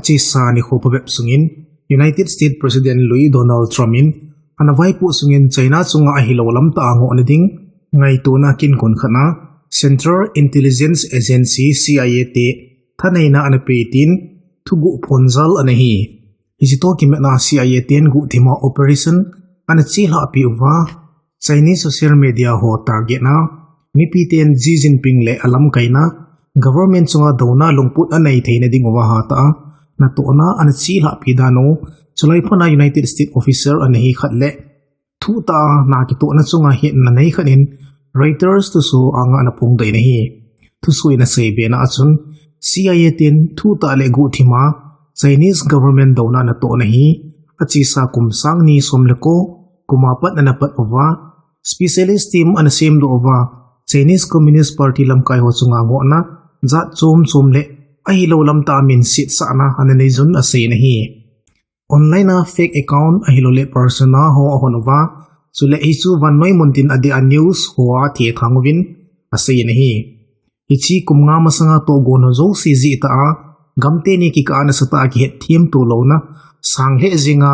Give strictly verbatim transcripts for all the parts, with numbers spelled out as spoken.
Chesa nikho phabep sungin United States President lui Donald Trump in ana vaipoh sungin China chunga ahilou lam tah a ngohna ding ngaitona kinkon khat a Central Intelligence Agency, C I A te thaneina ana pei tin thuguh phongjal ana hi. Hiche toh kimat a C I A ten guhthima operation ana chelhah peh uva, Chinese social media ho target na, mipiten Xi Jinping le alamkaina, government chunga douna lungput anei theina ding uva hatah a natohna ana chelhah peh dan u, chulai phat a United States officer ana hi khat le thuh tah a na kitohna chunga hetna nei khat in Reuters thusoh anga ana phongdoh in ahi. Thusoh in asei bena a chun, C I A ten thuh tah le guhthima Chinese government douna natohna hi achesa kum sang ni som le ko kum a pat ana pat uva, specialist team ana semdoh uva, Chinese Communist Party lamkai ho chunga ngohna jat chom chom le ahilou lam tah a min setsahna ana nei jun asei in ahi. Online a fake account ahilouleh persona ho ahon uva, chule hichu vannoi muntin adeh a news ho a thethang uvin asei in ahi. Hiche kum nga masanga tohgon ho jouse jeh tah a, gamteni kikah a nasatah a kihetthem to louna sang lheh jing a,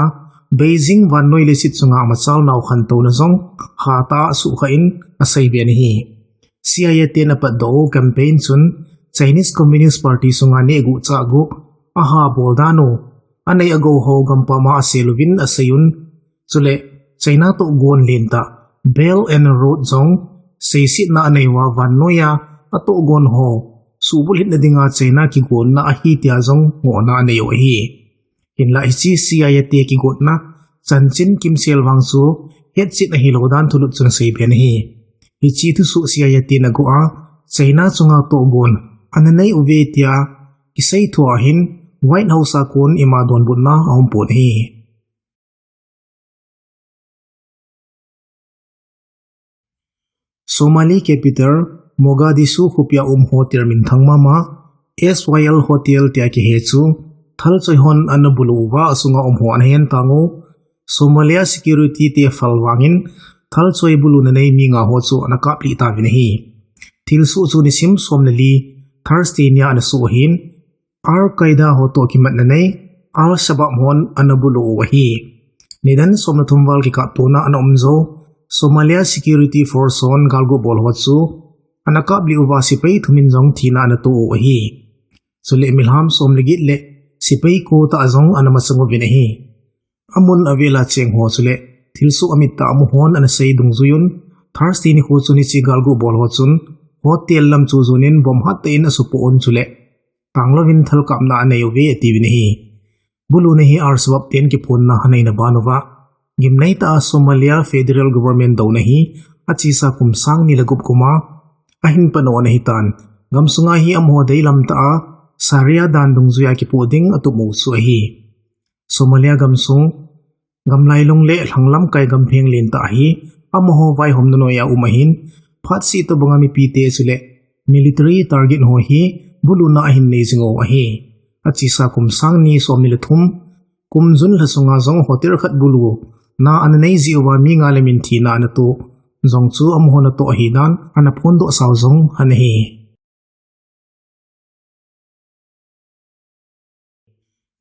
Beijing vannoi leiset chunga amachal nau khantouna jong hatah a asuhkhah in asei be in ahi. C I A ten apatdoh u campaign chun Chinese Communist Party sunga nehguh chahguh aha bol dan u, anei agou ho gampam a asel uvin asei un, chule China tohgon lentah Belt and Road jong seisetna anei uva vannoi a atohgon ho suhbulhitna dinga China kigonna ahi tia jong ngohna anei u ahi. Hinlah hiche C I A te kigotna chanchin kimsel vang chu hetchet ahilou dan thulut chun asei be in ahi. Hiche thusoh C I A ten agoh a China chunga tohgon ana nei uve tia kiseitho a hin White House a kon ima donbutna aumpon ahi. Somali capital Mogadishu khopia um hotel minthang mama S Y L Hotel tia kihe chu thalchoi hon ana bulu uva asunga um ho ana hentang u, Somalia security te phal vangin thalchoi buluna nei mi nga ho chu ana kaplih tauvin ahi. Thilsoh chu nisim som le li Thursday nia ana soh ahin, Al Qaeda ho toh kimatna nei Al Shabaab hon ana bulu u ahi. Nidan som le thum val kikaptona ana umjou Somalia Security Force hon galgu bol ho chu ana kaplih uva sepai thum in jong thina ana to u ahi. Chule milham som le get le sepai ko tah jong ana machang uvin ahi. Amun avela cheng ho chule thilsoh amit tah amu hon ana sei dungjuiyun, Thursday nikho chun hiche galgu bol ho chun hotel lam chu jonin bomb hattah in asupoh un chule tanglouvin thalkapna anei uve atiuvin ahi. Buluna hi Al Shabaab ten kiphonna aneina ban uva, gimnei tah a Somalia Federal Government douna hi achesa kum sang ni le gup kum a ahin pan u ana hitan, gamsunga hi amaho deilam tah a Sharia dan dungjuia kipoh ding atup u chu ahi. Somalia gamsung, gamlailung le lhanglam kai gampheng lentah hi amaho vaihomna noija um ahin, phatseh tobanga mipite chule military target ho hi buluna ahin nei jing u ahi. Achesa kum sang ni som ni le thum, kum June lha sunga jong hotel khat buluna ana nei jeh uva mi nga le min thina ana to jong chu amaho natoh ahidan ana phondoh sao jong ana hi.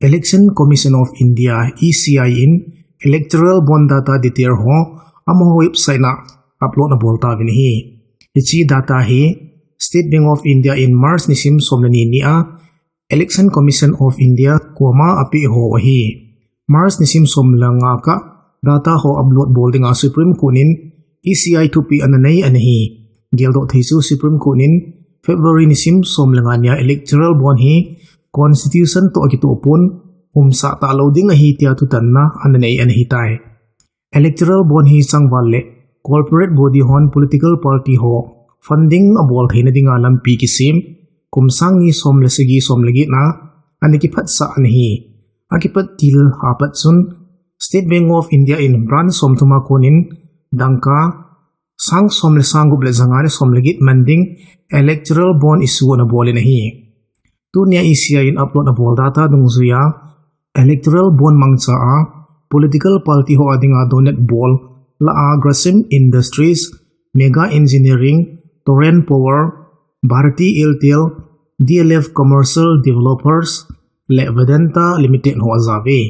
Election Commission of India, E C I in electoral bond data detail ho amaho website na upload abol tauvin ahi. Hiche data hi State Bank of India in March nisim som le ni nia Election Commission of India koma apeh ho ahi. March nisim som le nga kah data ho upload bol dinga Supreme Court in E C I thupeh ana nei ana hi. Geldoh thei chu Supreme Court in February nisim som le nga nia electoral bond hi constitution toh akitoh pon umsah talou ding ahi tia thutanna ana nei ana hitai. Electoral bond hi changval le corporate body hon political party ho funding abol theina dinga lampi kisem kum sang ni som le sagi som le get na ana kiphatsah ana hi. Akipat til apat chun State Bank of India in branch som thum a konin dangka sang som le sang gup le ja nga le som le get man ding electoral bond issue ana bolin ahi. Tunia E C I in upload abol data dungjuiya electoral bond mangcha a political party ho adinga donate bol lah a Grasim Industries, Mega Engineering, Torrent Power, Bharti Airtel, D L F Commercial Developers, le Vedanta Limited ho ajao uve.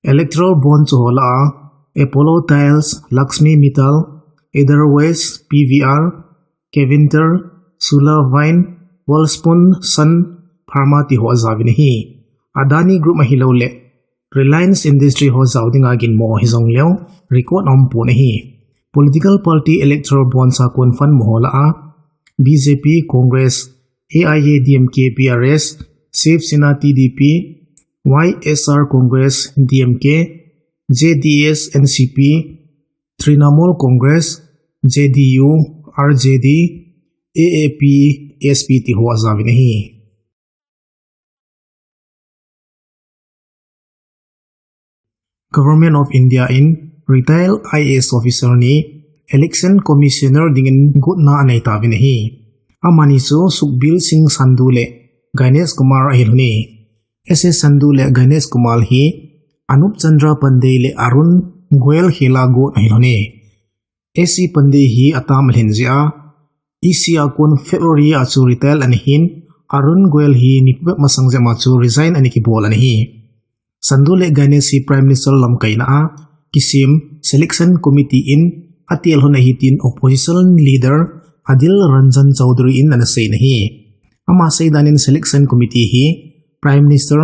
Electoral bond chu ho lah a Apollo Tyres, Laxmi Metal, Edelweiss, P V R, Cavinter, Sulavine, Welspun, Sun Pharma ti ho ajao uve ahi. Adani Group ahilou le Reliance Industry ho jao dinga ginmo hijong leu record aum pon ahi. Political party electoral bonds a kon fund mu ho lah a B J P, Congress, A I A D M K B R S, Shiv Sena T D P, Y S R Congress D M K, J D S N C P, Trinamool Congress, J D U, R J D, A A P, S P ti ho ajao uve ahi. Government of India in retired I A S officer ni Election Commissioner dingin gotna anei tauvin ahi. Amani chu Sukhbir Singh Sandhu le Ganesh Kumar ahi lhon e. S A Sandhu le Ganesh Kumar hi Anup Chandra Pandey le Arun Goel khela got ahi lhon e. S C Pandey hi atam alhin jeh a, E C a kon February a chu retire ana hin, Arun Goel hi nipi bep masang jep ma chu resign ana kibol ana hi. Sandhu le Ganesh hi Prime Minister lamkaina a kisem Selection Committee in atel lhon ahi tin Opposition Leader Adhir Ranjan Chaudhary in ana sei ana hi. Ama seidan in Selection Committee hi Prime Minister,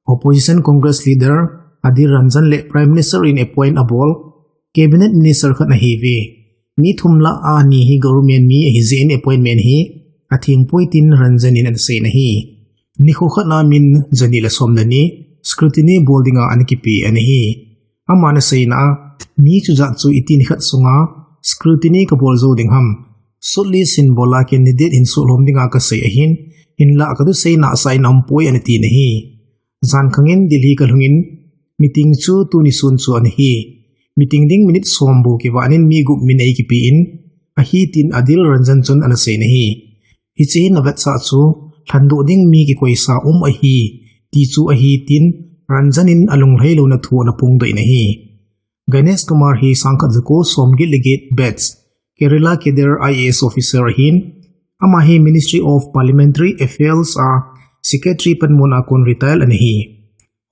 Opposition Congress Leader Adhir Ranjan le Prime Minister in appoint abol Cabinet Minister khat ana hi uve. Mi thum lah a ni hi government mi ahi jeh in appointment hi atheng poi tin Ranjan in ana sei ana hi. Nikho khat a min jani le som le ni scrutiny bol dinga ana kipe ana hi. Ama ana seina a, mi chujat chu iti nikhat sunga scrutiny kabol jou ding ham. Shortlist hin bol a candidate hin sohlhom dinga kasei ahin, hinlah kathusei nasa in aum poi ana ti ana hi. Jan khang in Delhi kalhung in meeting chu tuni sun chu ana hi. Meeting ding minute som bou kivah in mi gup min eikipe in ahi tin Adhir Ranjan chun ana sei ana hi. Hiche hin avetsah chu lhandoh ding mi kikoisa um ahi ti chu ahi tin Ranjan in alunglhai louna thu ana phongdoh ana hi. Ganesh Kumar hi sangkhat jako somget le get batch Kerala cadre I A S officer ahin, ama hi Ministry of Parliamentary Affairs a Secretary panmun a kon retire ana hi.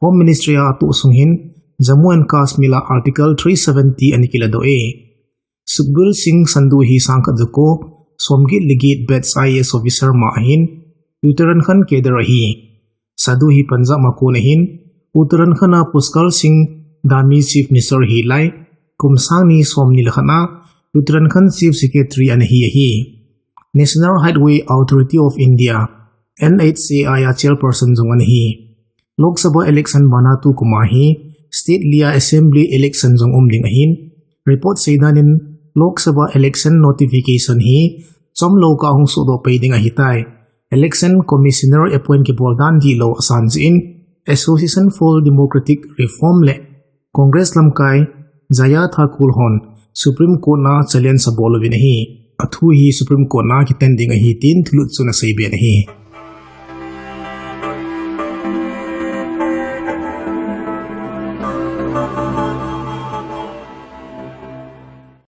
Home Ministry a atoh sung hin Jammu and Kashmir a Article three seventy ana kiladoh e. Sukhbir Singh Sandhu hi sangkhat jako somget le get batch I A S officer ma ahin, Uttarakhand cadre ahi. Sandhu hi Punjab a kon ahin, Uttarakhand a Pushkar Singh Dhami Chief Minister ahi lai, kum sang ni som ni le khat a Uttarakhand Chief Secretary ana hi ahi. National Highway Authority of India, N H A I a chairperson jong ana hi. Lok Sabha election bana tukum a hi state li a assembly election jong um ding ahin, report seidan in Lok Sabha election notification hi chomlou kah a hung sohdoh pai ding ahitai. Election Commissioner appoint kibol dan dihlou asan jeh in Association for Democratic Reform le Congress lamkai Jaya Thakur hon Supreme Court a challenge abol uvin ahi. Athu hi Supreme Court a kitan ding ahi tin thulut chun aseibe ana hi.